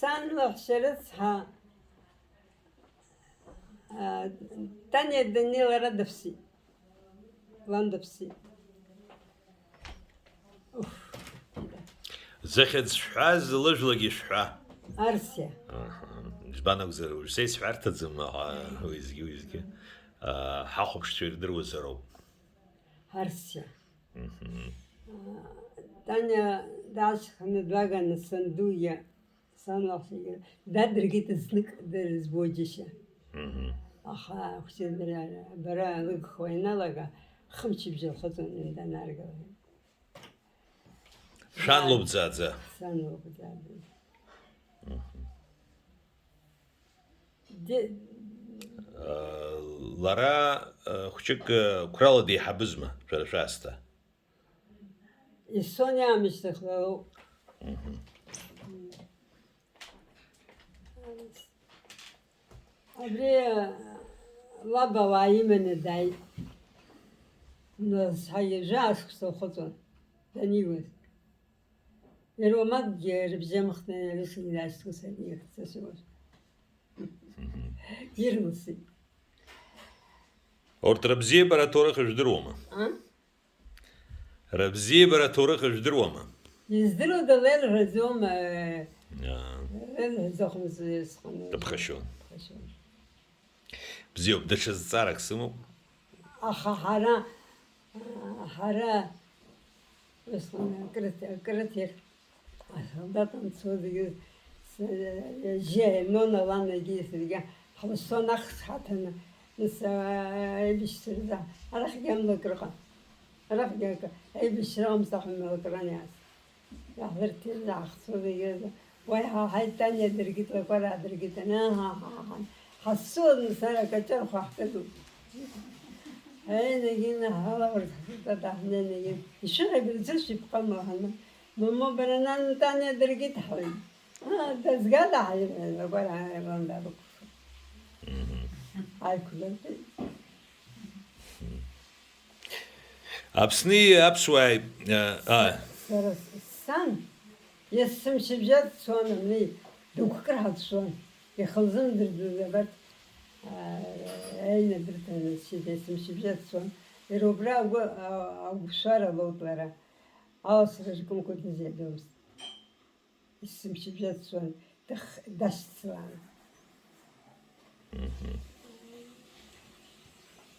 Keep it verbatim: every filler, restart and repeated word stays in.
Сан лаҳәшьа рыцҳа, а, Таниа Даниел ара дыԥсит. Лан дыԥсит. Уф. Зыхьӡ шәҳәаз лыжәлагьы шәҳәа. Арсиа. Аҳа. Избан акәзар, уажә са исҳәарҭаӡам, аха уеизгьы, уеизгьы, а, ҳахәаԥшцәа ирдыруазароуп. Арсиа. Мгм. А, Таниа дашьханы длаганы санду иа. Сан лаҳәшьагьы дадыргеит знык дырзбо џьышьа. Мгм. Аха ахәыҷы дара, бара лыгхуа ианалага, хымчыбжьа лхыҵуан данаргылеит. Шәан лоуп Ӡаӡа. Сан лоуп Ӡаӡа. Мгм. Де- Лара, э, хәҷык, э, қәрала деиҳабызма, шәара шәаасҭа? Исониа амышьҭахь лоуп. Мгм. Абри лаб ауаа иманы дааит. Нас ҳаи жәа ашықәса лхыҵуан даниуаз. Иара уамакгьы рыбжьамхны рышьны дашьҭуан саргьы ихцашьауаз. Мгм. Ирласит. Урҭ рыбзиабара аҭоурых жәдыруама? А? Рыбзиабара аҭоурых жәдыруама? Издыруада, леилҳәаӡом, э, Иа. Леилҳәаӡахымыз сҟаны. Дыԥхашьон. Дыԥхашьон. Бзиоуп, даҽа зҵаарак сымоуп. Аха ҳара, ҳара, ус, акрыт-, акрыҭ иахь асолдат анцозгьы, с-, џьа, Нона ланагьы саргьы ҳлассон ахш ҳаҭаны, нас, аибашьцәа рзы, арахьгьы амлакра ыҟан. Арахьгьы акы, аибашьра ыҟамызт, аха амлакра аниас. Иаҳлырҭеит, иаахцәылеит, уаҳа ҳаи, Таниа дыркит, лакәара аадыркит, ана, ҳа, ҳа, ҳа, ҳа. Ҳассы уа, нас, ара акаҷархәа ҳкыдуп. Аи, Нагина, ҳалаурц ҳзыҭа даҳнеи, Нагин. Ишыҟаибырӡышь ибҟама ҳаны? Мама, бара, нан, Таниа дыркит ҳәа. А, дазгада ҳаи, лакәара ааиран дабыкәша. Мгм. Аиқәлыртәеит. Аԥсни аԥсуааи, а, а. Сара с-, сан, есымшыбжьа дцон, ани, дықәкыр ҳәа дшон. Ихы лзымдырӡоз абарҭ, а, аинадырҭанасшьеит, есымшыбжьа дцон. Иара убра агәы, а, агәшәара лоут лара. Аласра ркымкәа дызиадомызт. Есымшыбжьа дцон, дых-, дашьцылан. Мгм.